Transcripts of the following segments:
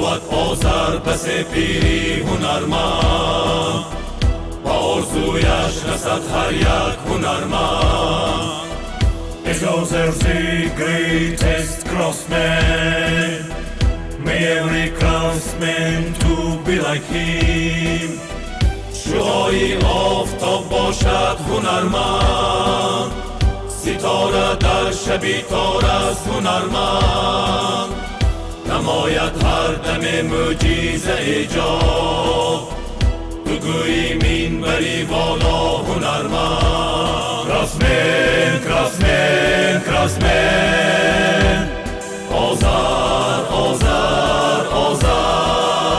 Шавад Озар пасе пири ҳунарманд, ба орзуяш расад ҳар як ҳунарманд. Is Ozer the greatest craftsman? May every craftsman to be like him. Шуои офтоб бошад ҳунарманд, ситора дар шаби тор аст ҳунарманд, намояд ҳар даме мӯъҷиза эҷод, ту гӯӣ минбари воло ҳунарманд. Craftsman, craftsman, craftsman. Озар, Озар, Озар.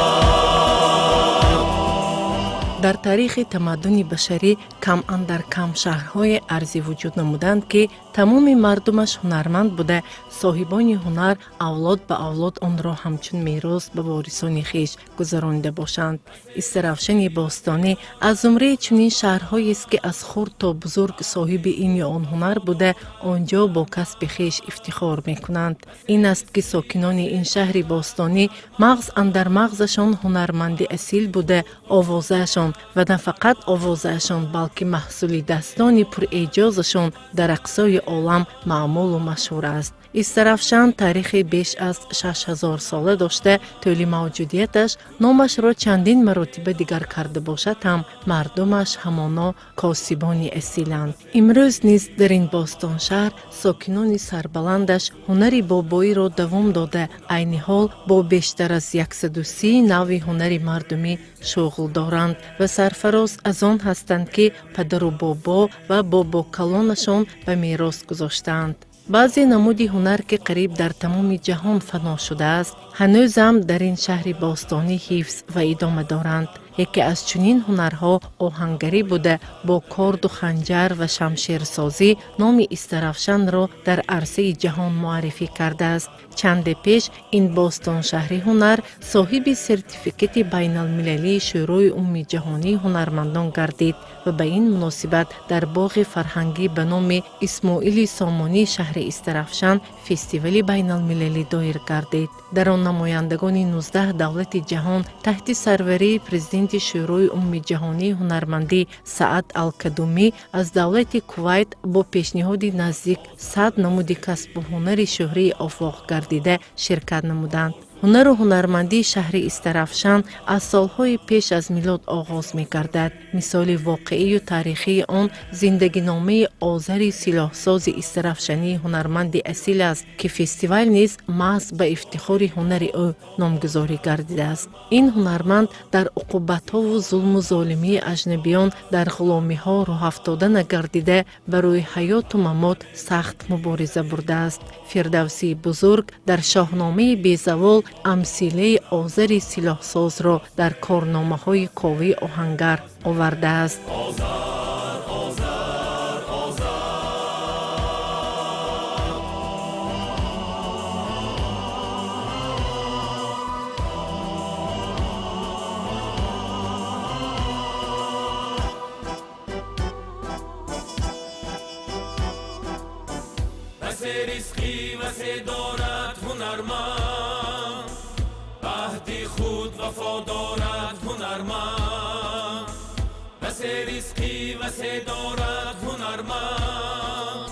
Дар таърихи тамаддуни башарӣ кам андар кам шаҳрҳое арзи вуҷуд намуданд, ки тамоми мардумаш ҳунарманд буда, соҳибони ҳунар авлод ба авлод онро ҳамчун мерос ба ворисони хеш гузаронида бошанд. Истаравшани бостонӣ аз зумраи чунин шаҳрҳоест, ки аз хурд то бузург соҳиби ин ё он ҳунар буда, он ҷо бо касби хеш ифтихор мекунанд. Ин аст, ки сокинони ин шаҳри бостонӣ мағз андар мағзашон ҳунарманди асил буда, овозаашон ва на фақат овозаашон, балки маҳсули дастони пурэъҷозашон дар ақсои олам маъмулу машҳур аст. Истаравшан таърихи беш аз 6000 сола дошта, тӯли мавҷудияташ номашро чандин маротиба дигар карда бошад ҳам, мардумаш ҳамоно косибони асиланд. Имрӯз низ дар ин бостоншаҳр сокинони сарбаландаш ҳунари бобоиро давом дода, айни ҳол бо бештар аз 130 навъи ҳунари мардумӣ шуғл доранд ва сарфароз аз он ҳастанд, ки падару бобо ва бобокалонашон ба мерос гузоштаанд. Баъзе намуди ҳунар, ки қариб дар тамоми ҷаҳон фано шудааст, ҳанӯзам дар ин шаҳри бостонӣ ҳифз ва идома доранд. Яке аз чунин ҳунарҳо оҳангарӣ буда, бо корду ханҷар ва шамшерсозӣ номи Истаравшанро дар арсаи ҷаҳон муаррифӣ кардааст. Чанде пеш ин бостоншаҳри ҳунар соҳиби сертификати байналмилалии Шӯрои умумиҷаҳонии ҳунармандон гардид ва ба ин муносибат дар боғи фарҳангӣ ба номи Исмоили Сомонии шаҳри Истаравшан фестивали байналмилалӣ доир гардид. Дар он намояндагони 19 давлати ҷаҳон таҳти сарварии президенти Шӯрои умумиҷаҳонии ҳунармандӣ Саад Алкадумӣ аз давлати Кувайт бо пешниҳоди наздик 100 намуди касбу ҳунари шӯҳраи офоқ гардида ширкат намуданд. Ҳунару ҳунармандии шаҳри Истаравшан аз солҳои пеш аз милод оғоз мегардад. Мисоли воқеию таърихии он зиндагиномаи Озари силоҳсози истаравшании ҳунарманди асил аст, ки фестивал низ маҳз ба ифтихори ҳунари ӯ номгузорӣ гардидааст. Ин ҳунарманд дар уқубатҳову зулму золимии аҷнабиён дар ғуломиҳо роҳафтода нагардида, барои ҳаёту мамот сахт мубориза бурдааст. Фирдавсии бузург дар Шоҳномаи безавол амсилаи Озари силоҳсозро дар корномаҳои Коваи оҳангар овардааст. Озар, Озар, Озар. Васе ризқи васе дорад ҳунарманд, аҳди худ вафо дорад ҳунарманд, васе ризқи васе дорад ҳунарманд.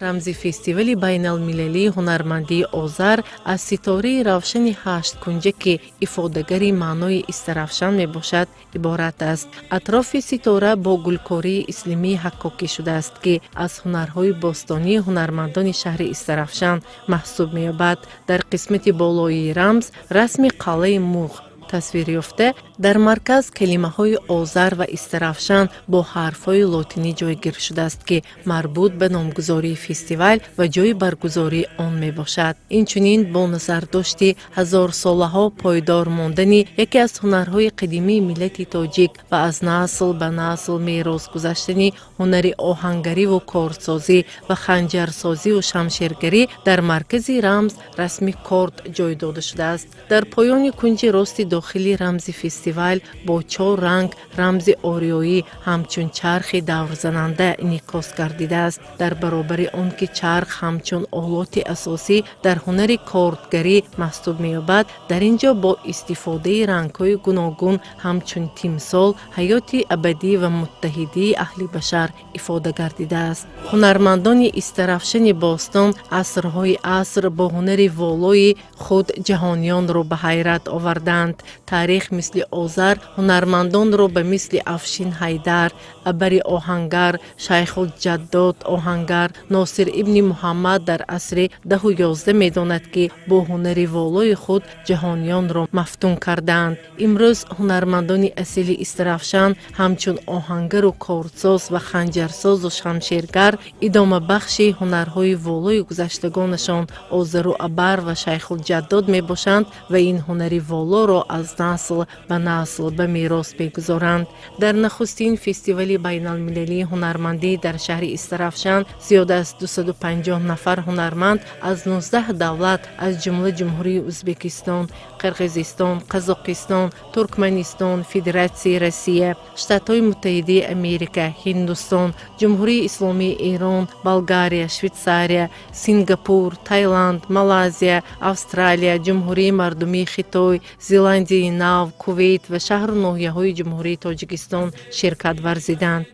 Рамзи фестивали байналмилалии ҳунармандии Озар аз ситораи равшани ҳашткунҷа, ки ифодагари маънои Истаравшан мебошад, иборат аст. Атрофи ситора бо гулкории ислимӣ ҳаккокӣ шудааст, ки аз ҳунарҳои бостонии ҳунармандони шаҳри Истаравшан маҳсуб меёбад. Дар қисмати болоии рамз расми қалъаи мурғ тасвир ёфта, дар марказ калимаҳои Озар ва Истаравшан бо ҳарфҳои лотинӣ ҷойгир шудааст, ки марбут ба номгузории фестивал ва ҷойи баргузории он мебошад. Инчунин бо назардошти ҳазорсолаҳо пойдор мондани яке аз ҳунарҳои қадимии миллати тоҷик ва аз насл ба насл мерос гузаштани ҳунари оҳангариву кордсозӣ ва ханҷарсозиву шамшергарӣ, дар маркази рамз расми корд ҷой дода шудааст. Дар поёни кунҷи рости дохили дохили рамзи фестивал бо чор ранг рамзи ориёӣ ҳамчун чархи даврзананда инъикос гардидааст. Дар баробари он ки чарх ҳамчун олоти асосӣ дар ҳунари кордгарӣ маҳсуб меёбад, дар ин ҷо бо истифодаи рангҳои гуногун ҳамчун тимсол ҳаёти абадӣ ва муттаҳидии аҳли башар ифода гардидааст. Ҳунармандони Истарафшани бостон асрҳои аср бо ҳунари волои худ ҷаҳониёнро ба ҳайрат оварданд. Таърих мисли Озар ҳунармандонро ба мисли Афшин Ҳайдар, Абари оҳангар, Шайхулҷаддод оҳангар, Носир ибни Муҳаммад дар асри 10-у 11 медонад, ки бо ҳунари волои худ ҷаҳониёнро мафтун кардаанд. Имрӯз ҳунармандони асили Истарафшан ҳамчун оҳангару кордсоз ва ханҷарсозу шамшергар идомабахши ҳунарҳои волои гузаштагонашон Озару Абар ва Шайхулҷаддод мебошанд ва ин ҳунари волоро аз насл ба насл ба мерос мегузоранд. Дар нахустин фестивали байналмилалии ҳунармандӣ дар шаҳри Истарафшан зиёда аз 250 нафар ҳунарманд аз 19 давлат, аз ҷумла Ҷумҳурии Ӯзбекистон, Қирғизистон, Қазоқистон, Туркманистон, Федератсияи Россия, Штатҳои Муттаҳидаи Америка, Ҳиндустон, Ҷумҳурии Исломии Эрон, Болгария, Швейтсария, Сингапур, Таиланд, Малайзия, Австралия, Ҷумҳурии Мардумии Хитой, Зеландияи Нав, Кувейт ва шаҳру ноҳияҳои Ҷумҳурии Тоҷикистон ширкат варзиданд.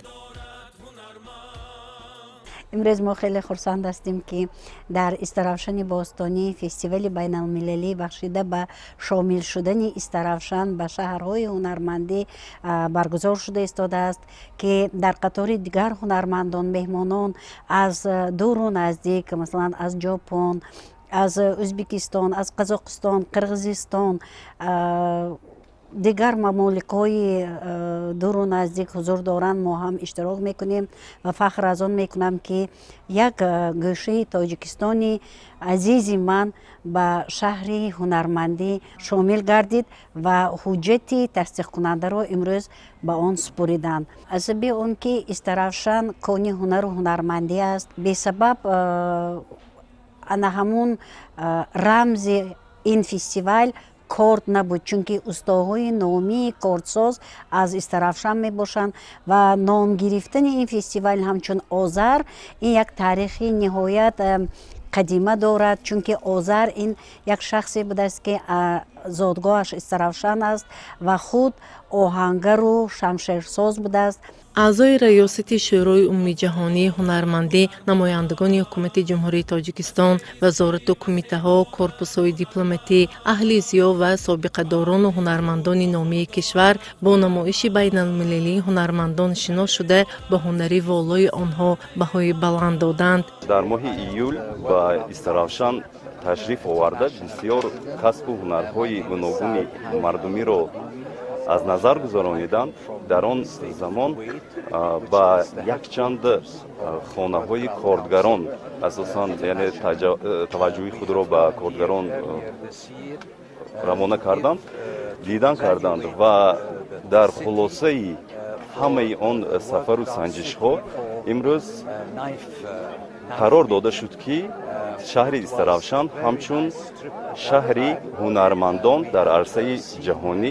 Имрӯз мо хеле хурсанд ҳастем, ки дар Истаравшани бостонӣ фестивали байналмилалӣ, бахшида ба шомил шудани Истаравшан ба шаҳрҳои ҳунармандӣ, баргузор шуда истодааст, ки дар қатори дигар ҳунармандон меҳмонон аз дуру наздик, масалан, аз Ҷопон, аз Ӯзбекистон, аз Қазоқистон, Қирғизистон, дигар мамоликҳои дуру наздик ҳузур доранд. Мо ҳам иштирок мекунем ва фахр аз он мекунам, ки як гӯшаи Тоҷикистони азизи ман ба шаҳри ҳунармандӣ шомил гардид ва ҳуҷҷати тасдиқкунандаро имрӯз ба он супуриданд. Аз сабаби он ки Истаравшан кони ҳунару ҳунармандӣ аст, бесабаб ана ҳамун рамзи ин фестивал корд набуд, чунки устоҳои номии кордсоз аз Истаравшан мебошанд ва номгирифтани ин фестивал ҳамчун Озар ин як таърихи ниҳоят қадима дорад, чунки Озар ин як шахсе будааст, ки зодгоҳаш Истаравшан аст ва худ оҳангару шамшерсоз будааст. Аъзои раёсати Шӯрои умумиҷаҳонии ҳунармандӣ, намояндагони ҳукумати Ҷумҳурии Тоҷикистон, вазорату кумитаҳо, корпусҳои дипломатӣ, аҳли зиё ва собиқадорону ҳунармандони номии кишвар бо намоиши байналмилалии ҳунармандон шинос шуда, ба ҳунари волои онҳо баҳои баланд доданд. Дар моҳи июл ба Истаравшан ташриф оварда, бисёр касбу ҳунарҳои гуногуни мардумиро аз назар гузарониданд. Дар он замон ба якчанд хонаҳои кордгарон, асосан, яъне таваҷҷӯҳи худро ба кордгарон равона карданд, дидан карданд ва дар хулосаи ҳамаи он сафару санҷишҳо имрӯз қарор дода шуд, ки шаҳри Истаравшан ҳамчун шаҳри ҳунармандон дар арсаи ҷаҳонӣ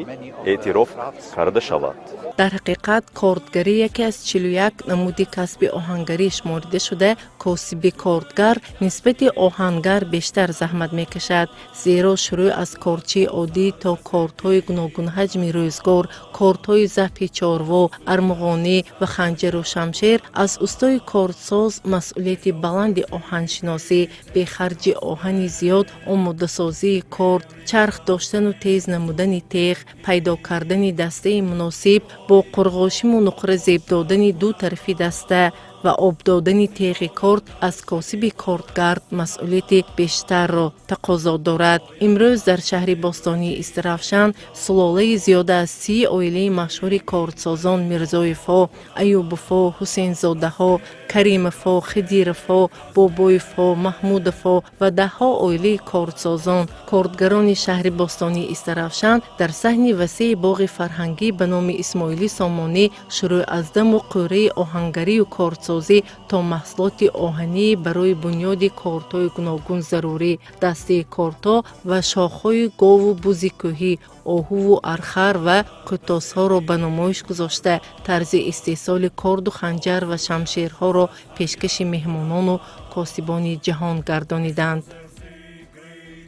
эътироф карда шавад. Дар ҳақиқат, кордгарӣ яке аз 41 намуди касби оҳангарӣ шуморида шуда, косиби кордгар нисбати оҳангар бештар заҳмат мекашад, зеро шурӯъ аз кордчии оддӣ то кордҳои гуногунҳаҷми рӯзгор, кордҳои забҳи чорво, армуғонӣ ва ханҷару шамшер аз устои кордсоз масъулияти баланди оҳаншиносӣ, бехарҷи оҳани зиёд омодасозии корд, чарх доштану тез намудани теғ, пайдо кардани дастаи муносиб, бо қурғошиму нуқра зеб додани ду тарафи даста ва об додани теғи корд аз косиби кордгард масъулияти бештарро тақозо дорад. Имрӯз дар шаҳри бостонии Истаравшан сулолаи зиёда аз 30 оилаи машҳури кордсозон: Мирзоевҳо, Аюбовҳо, Ҳусейнзодаҳо, Каримовҳо, Хидировҳо, Бобоевҳо, Маҳмудовҳо ва даҳҳо оилаи кордсозон, кордгарони шаҳри бостонии Истаравшан дар саҳни васеи боғи фарҳангӣ ба номи Исмоили Сомонӣ шурӯъ аз даму қӯраи оҳангарию кордсозӣ то маҳсулоти оҳании барои бунёди кордҳои гуногун зарурӣ, дастаи кордҳо ва шохҳои гову бузи кӯҳӣ, оҳуву архар ва қӯтосҳоро ба намоиш гузошта, тарзи истеҳсоли корду ханҷар ва шамшерҳоро пешкаши меҳмонону косибони ҷаҳон гардониданд.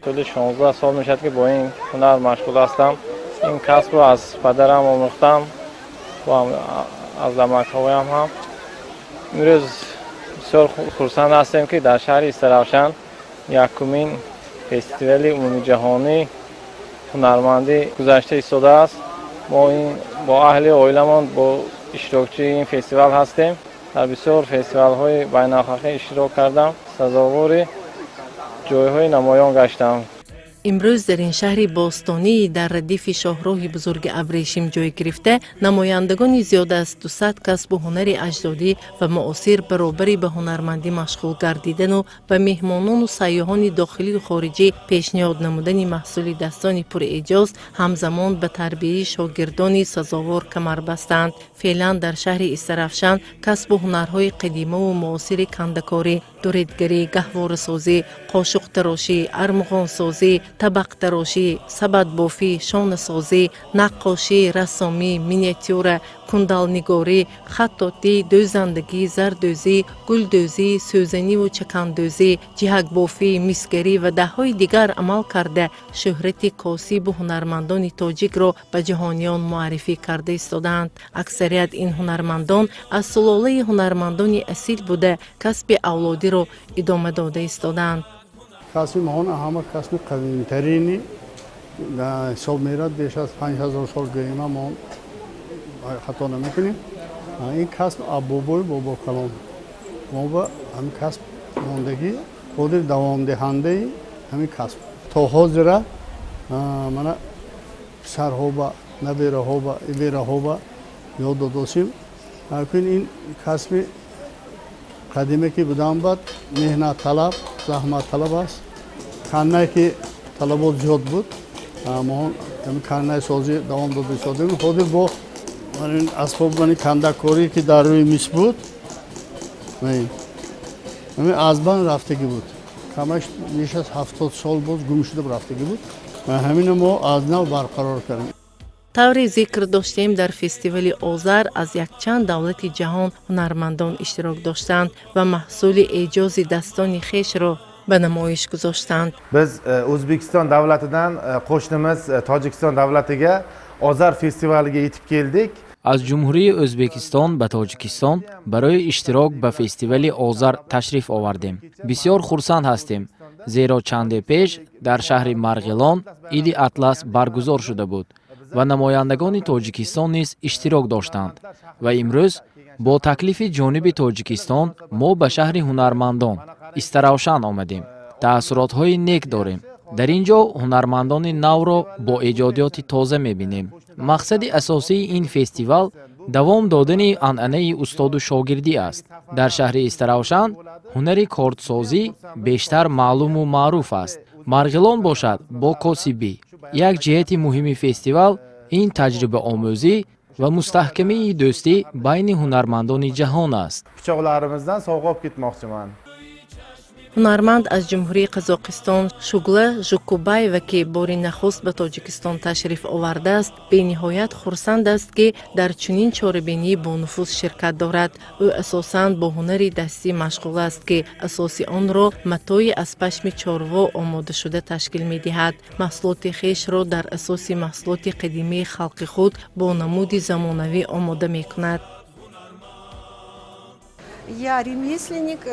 Тӯли 16 сол мешавад, ки бо ин ҳунар машғул ҳастам. Ин касбро аз падарам омӯхтам, аз амакҳоям ҳам. Имрӯз бисёр хурсанд ҳастем, ки дар шаҳри Истаравшан якумин фестивали умумиҷаҳонӣ ҳунармандӣ гузашта истодааст. Мо ин бо аҳли оиламон бо иштирокчии ин фестивал ҳастем. Дар бисёр фестивалҳои байналхалқӣ иштирок кардам, сазовори ҷойҳои намоён гаштам. Имрӯз дар ин шаҳри бостонии дар радифи шоҳроҳи бузурги Абрешим ҷой гирифта, намояндагони зиёда аз 200 касбу ҳунари аҷдодӣ ва муосир баробари ба ҳунармандӣ машғул гардидану ба меҳмонону сайёҳони дохилию хориҷӣ пешниҳод намудани маҳсули дастони пурэъҷоз, ҳамзамон ба тарбияи шогирдони сазовор камар бастанд. Феълан дар шаҳри Истаравшан касбу ҳунарҳои қадимаву муосири кандакорӣ, дуредгарӣ, гаҳворасозӣ, қошуқтарошӣ, армуғонсозӣ, табақтарошӣ, сабадбофӣ, шонасозӣ, наққошӣ, рассомӣ, миниатюра, кундалнигорӣ, хаттотӣ, дӯзандагӣ, зардӯзӣ, гулдӯзӣ, сӯзаниву чакандӯзӣ, ҷиҳакбофӣ, мисгарӣ ва даҳҳои дигар амал карда, шӯҳрати косибу ҳунармандони тоҷикро ба ҷаҳониён муаррифӣ карда истодаанд. Аксарият ин ҳунармандон аз сулолаи ҳунармандони асил буда, касби авлодиро идома дода истодаанд. Касби моҳон ҳама касби қадимтарини ҳисоб мерад. Беш аз 5000 сол гӯема, мо хато намекунем. Ин касб бобои бобокалон мо ба ҳамин касб мондагӣ, ҳозир давомдиҳандаи ҳамин касб то ҳозира мана писарҳоба, набераҳоба, ибераҳоба ёд додосим. Акун ин касби қадиме ки будан, бад меҳнатталаб, заҳматталаб аст. Каннае ки талабот зиёд буд, мо каннайсозӣ давом дода истодем. Ҳозир бо асбоб кандакорӣ, ки дар рӯи мис буд, аз байн рафтагӣ буд. Камаш беш аз 70 сол боз гум шуда рафтагӣ буд. Ҳамино мо аз нав барқарор кардем. Тавре зикр доштем, дар фестивали Озар аз якчанд давлати ҷаҳон ҳунармандон иштирок доштанд ва маҳсули эъҷози дастони хешро ба намоиш гузоштанд. Biz O'zbekiston davlatidan qo'shnimiz Tojikiston davlatiga Ozar festivaliga yetib keldik. Аз Ҷумҳурии Ӯзбекистон ба Тоҷикистон барои иштирок ба фестивали Озар ташриф овардем. Бисёр хурсанд ҳастем, зеро чанде пеш дар шаҳри Марғилон Иди Атлас баргузор шуда буд ва намояндагони Тоҷикистон низ иштирок доштанд ва имрӯз бо таклифи ҷониби Тоҷикистон мо ба шаҳри ҳунармандон Истаравшан омадем. Таассуротҳои нек дорем. Дар ин ҷо ҳунармандони навро бо эҷодиёти тоза мебинем. Мақсади асосии ин фестивал давом додани анъанаи устоду шогирдӣ аст. Дар шаҳри Истаравшан ҳунари кордсозӣ бештар маълуму маъруф аст, Марғилон бошад бо косибӣ. Як ҷиҳати муҳими фестивал ин таҷрибаомӯзӣ ва мустаҳкамии дӯстӣ байни ҳунармандони ҷаҳон аст. Pichoqlarimizdan sovg'a olib ketmoqchiman. Ҳунарманд аз Ҷумҳурии Қазоқистон Шугла Жукубаева, ки бори нахуст ба Тоҷикистон ташриф овардааст, бениҳоят хурсанд аст, ки дар чунин чорабинии бонуфуз ширкат дорад. Ӯ асосан бо ҳунари дастӣ машғул аст, ки асоси онро матои аз пашми чорво омодашуда ташкил медиҳад. Маҳсулоти хешро дар асоси маҳсулоти қадимии халқи худ бо намуди замонавӣ омода мекунад. Я ремесленник,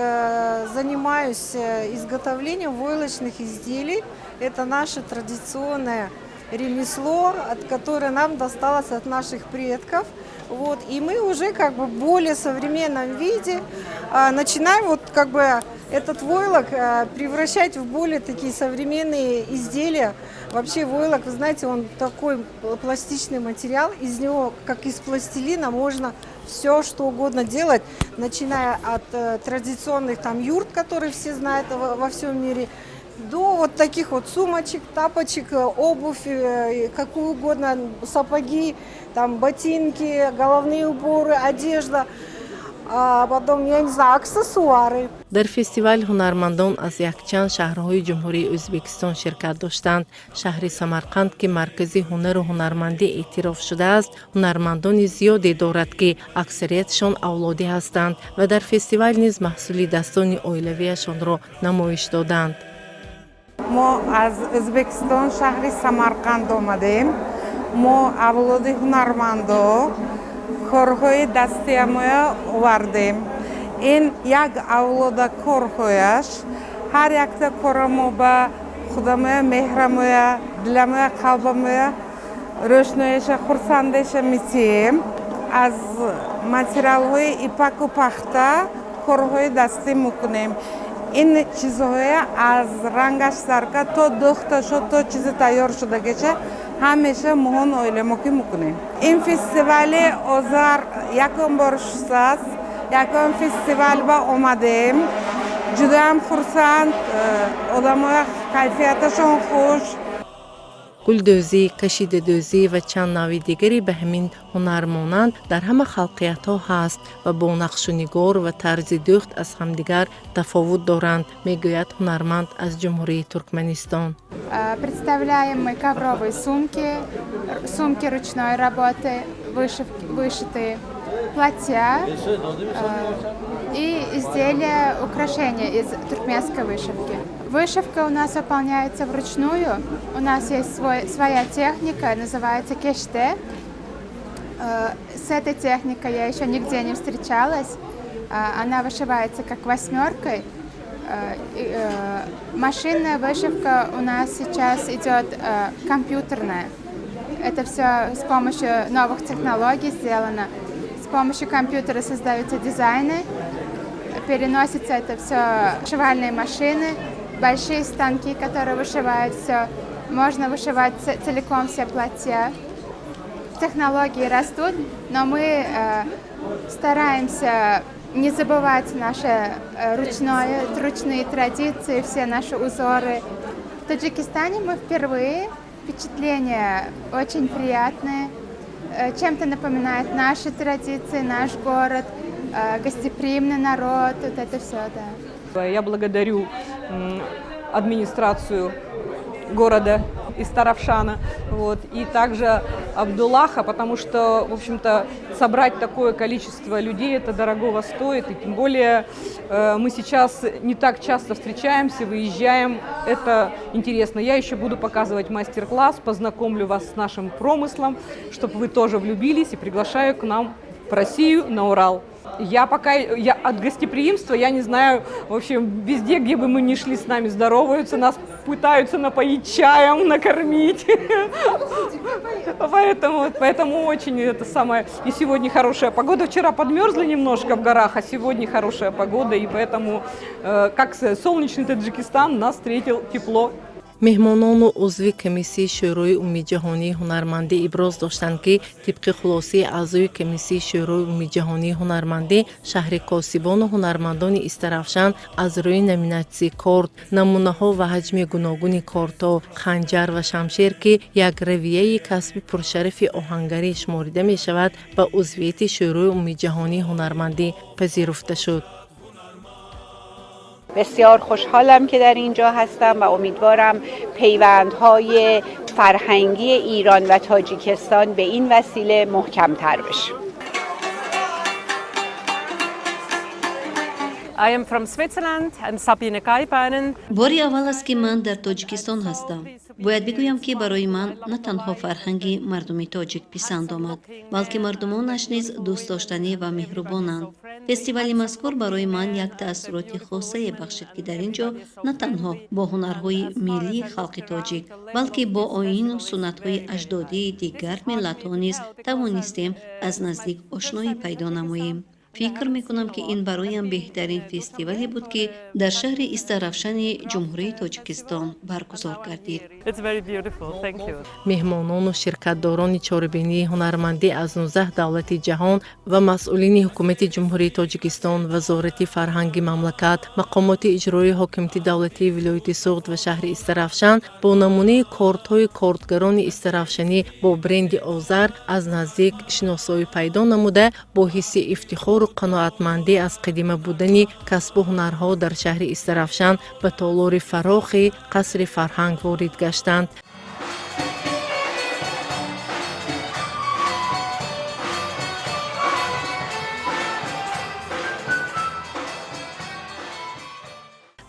занимаюсь изготовлением войлочных изделий. Это наше традиционное ремесло, от которое нам досталось от наших предков. Вот, и мы уже как бы в более современном виде начинаем вот как бы этот войлок превращать в более такие современные изделия. Вообще войлок, вы знаете, он такой пластичный материал, из него, как из пластилина, можно Все, что угодно делать, начиная от традиционных там юрт, которые все знают во всем мире, до вот таких вот сумочек, тапочек, обувь, какую угодно, сапоги, там ботинки, головные уборы, одежда, а потом, я не знаю, аксессуары. Дар фестивал ҳунармандон аз якчанд шаҳрҳои Ҷумҳурии Ӯзбекистон ширкат доштанд. Шаҳри Самарқанд, ки маркази ҳунару ҳунармандӣ эътироф шудааст, ҳунармандони зиёде дорад, ки аксариятшон авлодӣ ҳастанд ва дар фестивал низ маҳсули дастони оилавиашонро намоиш доданд. Мо аз Ӯзбекистон, шаҳри Самарқанд омадем. Мо авлоди ҳунармандо, корҳои дастиамоя овардем. Ин як авлода корҳояш, ҳар якта корамо ба худамоя, меҳрамоя, диламоя, қалбамоя рӯшноиша, хурсандеша метиҳем. Аз материалҳои ипаку пахта корҳои дастӣ мекунем. Ин чизҳоя аз рангаш сарка то дӯхта шуд, то чизи тайёр шудагиша, ҳамеша моҳон оиламокӣ мекунем. Ин фестивали Озар якум бор шудааст, якум фестивал ба омадем, ҷудаам хурсанд, одамоя кайфияташон хуш. Гулдӯзӣ, кашидадӯзӣ ва чанд навъи дигаре ба ҳамин ҳунар монанд дар ҳама халқиятҳо ҳаст ва бо нақшу нигор ва тарзи дӯхт аз ҳамдигар тафовут доранд, мегӯяд ҳунарманд аз Ҷумҳурии Туркманистон. Представляем мы ковровые сумки, сумки ручной работы, вышитые, платья и изделия, украшения из туркменской вышивки. Вышивка у нас выполняется вручную. У нас есть своя техника, называется кеште. С этой техникой я еще нигде не встречалась. Она вышивается как восьмеркой. Машинная вышивка у нас сейчас идет компьютерная. Это все с помощью новых технологий сделано. С помощью компьютера создаются дизайны, переносится это все в шивальные машины, большие станки, которые вышивают все. Можно вышивать целиком все платья. Технологии растут, но мы стараемся не забывать наши ручные традиции, все наши узоры. В Таджикистане мы впервые. Впечатления очень приятные. Чем-то напоминает наши традиции, наш город, гостеприимный народ, вот это все, да. Я благодарю администрацию города Истаравшана, вот, и также Абдуллаха, потому что, в общем-то, собрать такое количество людей, это дорогого стоит, и тем более мы сейчас не так часто встречаемся, выезжаем, это интересно. Я еще буду показывать мастер-класс, познакомлю вас с нашим промыслом, чтобы вы тоже влюбились, и приглашаю к нам в Россию, на Урал. Я пока, я от гостеприимства, я не знаю, в общем, везде, где бы мы ни шли, с нами здороваются, нас пытаются напоить чаем, накормить. Поэтому очень это самое. И сегодня хорошая погода. Вчера подмерзли немножко в горах, а сегодня хорошая погода. И поэтому, как сказать, солнечный Таджикистан нас встретил тепло. Меҳмонону узви комиссияи Шӯрои умумиҷаҳонии ҳунармандӣ иброз доштанд, ки тибқи хулосаи аъзои комиссияи Шӯрои умумиҷаҳонии ҳунармандӣ, шаҳри косибону ҳунармандони Истаравшан аз рӯи номинатсияи корд, намунаҳо ва ҳаҷми гуногуни кордҳо, ханҷар ва шамшер, ки як равияи касби пуршарафи оҳангарӣ шуморида мешавад, ба узвияти Шӯрои умумиҷаҳонии ҳунармандӣ пазируфта шуд. بسیار خوشحالم که در اینجا هستم و امیدوارم پیوندهای فرهنگی ایران و تاجیکستان به این وسیله محکمتر بشه. I am from Switzerland. I'm Sabine Kaipainen. Бори аввал аст, ки ман дар Тоҷикистон ҳастам. Бояд бигӯям, ки барои ман на танҳо фарҳанги мардуми тоҷик писанд омад, балки мардумонаш низ дӯстдоштанӣ ва меҳрубонанд. Фестивали мазкур барои ман як таассуроти хосае бахшид, ки дар ин ҷо на танҳо бо ҳунарҳои миллии халқи тоҷик, балки бо оину суннатҳои аҷдодии дигар миллатҳо низ тавонистем аз наздик ошноӣ пайдо намоем. Фикр мекунам, ки ин бароям беҳтарин фестивале буд, ки дар шаҳри Истаравшани Ҷумҳурии Тоҷикистон баргузор гардид. Меҳмонону ширкатдорони чорабинии ҳунармандӣ аз 19 давлати ҷаҳон ва масъулини Ҳукумати Ҷумҳурии Тоҷикистон, Вазорати фарҳанги мамлакат, мақомоти иҷроии ҳокимияти давлатии вилояти Суғд ва шаҳри Истаравшан бо намунаи кордҳои кордгарони истаравшанӣ бо бренди Озар аз наздик шиносоӣ пайдо намуда, бо ҳисси ифтихору қаноатмандӣ аз қадима будани касбу ҳунарҳо дар шаҳри Истаравшан ба толори фарохи қасри фарҳанг ворид гаштанд.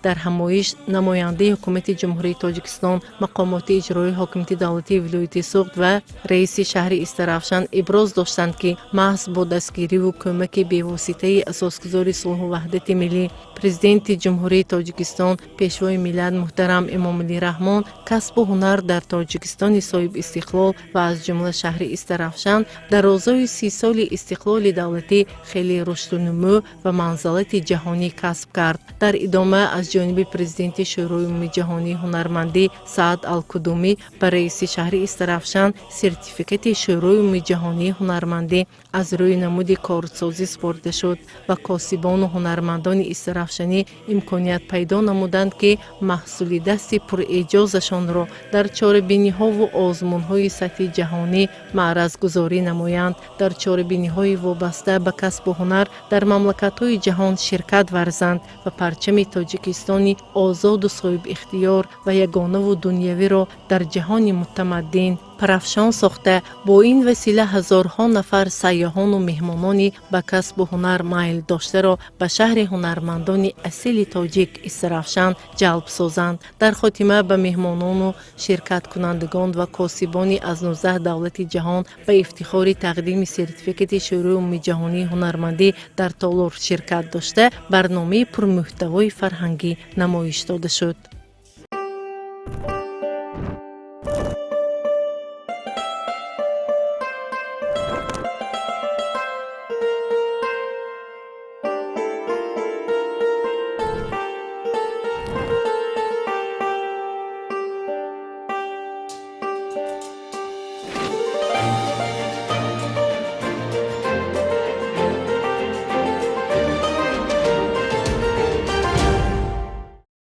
Дар ҳамоиш намояндаи Ҳукумати Ҷумҳурии Тоҷикистон, мақомоти иҷроии ҳокимияти давлатии вилояти Суғд ва раиси шаҳри Истаравшан иброз доштанд, ки маҳз бо дастгириву кӯмаки бевоситаи Асосгузори сулҳу ваҳдати миллӣ, Президенти Ҷумҳурии Тоҷикистон, Пешвои миллат муҳтарам Эмомалӣ Раҳмон касбу ҳунар дар Тоҷикистони соҳибистиқлол ва аз ҷумла шаҳри Истаравшан дар розои 30 соли истиқлоли давлатӣ хеле рушду нумӯ ва манзалати ҷаҳонӣ касб кард. Дар идома аз ҷониби президенти Шӯрои умумиҷаҳонии ҳунармандӣ Саад Алкудумӣ ба раиси шаҳри Истаравшан сертификати Шӯрои умумиҷаҳонии ҳунармандӣ аз рӯи намуди кордсозӣ супорида шуд ва косибону ҳунармандони истаравшанӣ имконият пайдо намуданд, ки маҳсули дасти пурэъҷозашонро дар чорабиниҳову озмунҳои сатҳи ҷаҳонӣ маъразгузорӣ намоянд, дар чорабиниҳои вобаста ба касбу ҳунар дар мамлакатҳои ҷаҳон ширкат варзанд ва парчами Тоҷикистони озоду соҳибихтиёр ва ягонаву дунявиро дар ҷаҳони мутамаддин парафшон сохта, бо ин васила ҳазорҳо нафар сайёҳону меҳмонони ба касбу ҳунар майл доштаро ба шаҳри ҳунармандони асили тоҷик Истаравшан ҷалб созанд. Дар хотима ба меҳмонону ширкаткунандагон ва косибони аз 19 давлати ҷаҳон ба ифтихори тақдими сертификати Шӯрои умумиҷаҳонии ҳунармандӣ дар толор ширкат дошта, барномаи пурмуҳтавои фарҳангӣ намоиш дода шуд.